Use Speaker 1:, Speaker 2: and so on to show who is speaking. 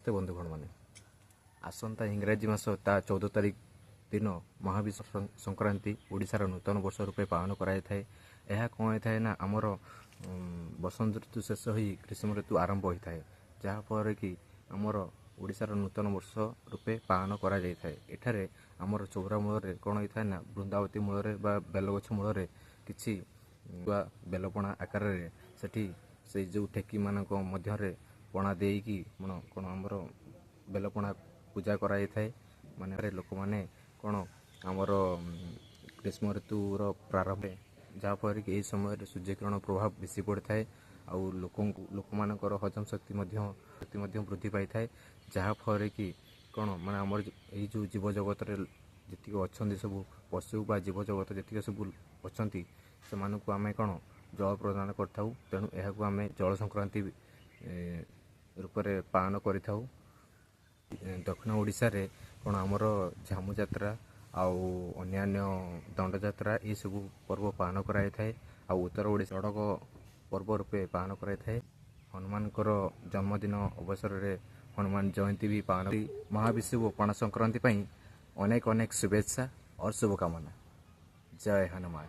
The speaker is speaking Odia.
Speaker 1: ନମସ୍ତେ ବନ୍ଧୁଗଣମାନେ। ଆସନ୍ତା ଇଂରାଜୀ ମାସ ତା 14 ତାରିଖ ଦିନ ମହାବିଷୁବ ସଂକ୍ରାନ୍ତି ଓଡ଼ିଶାର ନୂତନ ବର୍ଷ ରୂପେ ପାଳନ କରାଯାଇଥାଏ। ଏହା କ'ଣ ହୋଇଥାଏ ନା, ଆମର ବସନ୍ତ ଋତୁ ଶେଷ ହୋଇ ଗ୍ରୀଷ୍ମ ଋତୁ ଆରମ୍ଭ ହୋଇଥାଏ, ଯାହାଫଳରେ କି ଆମର ଓଡ଼ିଶାର ନୂତନ ବର୍ଷ ରୂପେ ପାଳନ କରାଯାଇଥାଏ। ଏଠାରେ ଆମର ଚଉରା ମୂଳରେ କ'ଣ ହୋଇଥାଏ ନା, ବୃନ୍ଦାବତୀ ମୂଳରେ ବା ବେଲଗଛ ମୂଳରେ କିଛି ବା ବେଲପଣା ଆକାରରେ ସେଠି ସେଇ ଯେଉଁ ଠେକିମାନଙ୍କ ମଧ୍ୟରେ ପଣା ଦେଇକି କ'ଣ ଆମର ବେଲପଣା ପୂଜା କରାଯାଇଥାଏ। ମାନେ ଲୋକମାନେ କ'ଣ ଆମର ଗ୍ରୀଷ୍ମ ଋତୁର ପ୍ରାରମ୍ଭ, ଯାହାଫଳରେ କି ଏହି ସମୟରେ ସୂର୍ଯ୍ୟକିରଣ ପ୍ରଭାବ ବେଶୀ ପଡ଼ିଥାଏ ଆଉ ଲୋକଙ୍କୁ ଲୋକମାନଙ୍କର ହଜମ ଶକ୍ତି ମଧ୍ୟ ବୃଦ୍ଧି ପାଇଥାଏ, ଯାହାଫଳରେ କି କ'ଣ ମାନେ ଆମର ଏଇ ଯେଉଁ ଜୀବଜଗତରେ ଯେତିକି ଅଛନ୍ତି ସବୁ ପଶୁ ବା ଜୀବଜଗତ ଯେତିକି ସବୁ ଅଛନ୍ତି, ସେମାନଙ୍କୁ ଆମେ କ'ଣ ଜଳ ପ୍ରଦାନ କରିଥାଉ। ତେଣୁ ଏହାକୁ ଆମେ ଜଳ ସଂକ୍ରାନ୍ତି ରୂପରେ ପାଳନ କରିଥାଉ। ଦକ୍ଷିଣ ଓଡ଼ିଶାରେ କ'ଣ ଆମର ଝାମୁ ଯାତ୍ରା ଆଉ ଅନ୍ୟାନ୍ୟ ଦଣ୍ଡଯାତ୍ରା, ଏସବୁ ପର୍ବ ପାଳନ କରାଯାଇଥାଏ। ଆଉ ଉତ୍ତର ଓଡ଼ିଶା ଚଡ଼କ ପର୍ବ ରୂପେ ପାଳନ କରାଯାଇଥାଏ। ହନୁମାନଙ୍କର ଜନ୍ମଦିନ ଅବସରରେ ହନୁମାନ ଜୟନ୍ତୀ ବି ପାଳନ। ମହାବିଷୁବ ପଣା ସଂକ୍ରାନ୍ତି ପାଇଁ ଅନେକ ଅନେକ ଶୁଭେଚ୍ଛା ଓ ଶୁଭକାମନା। ଜୟ ହନୁମାନ।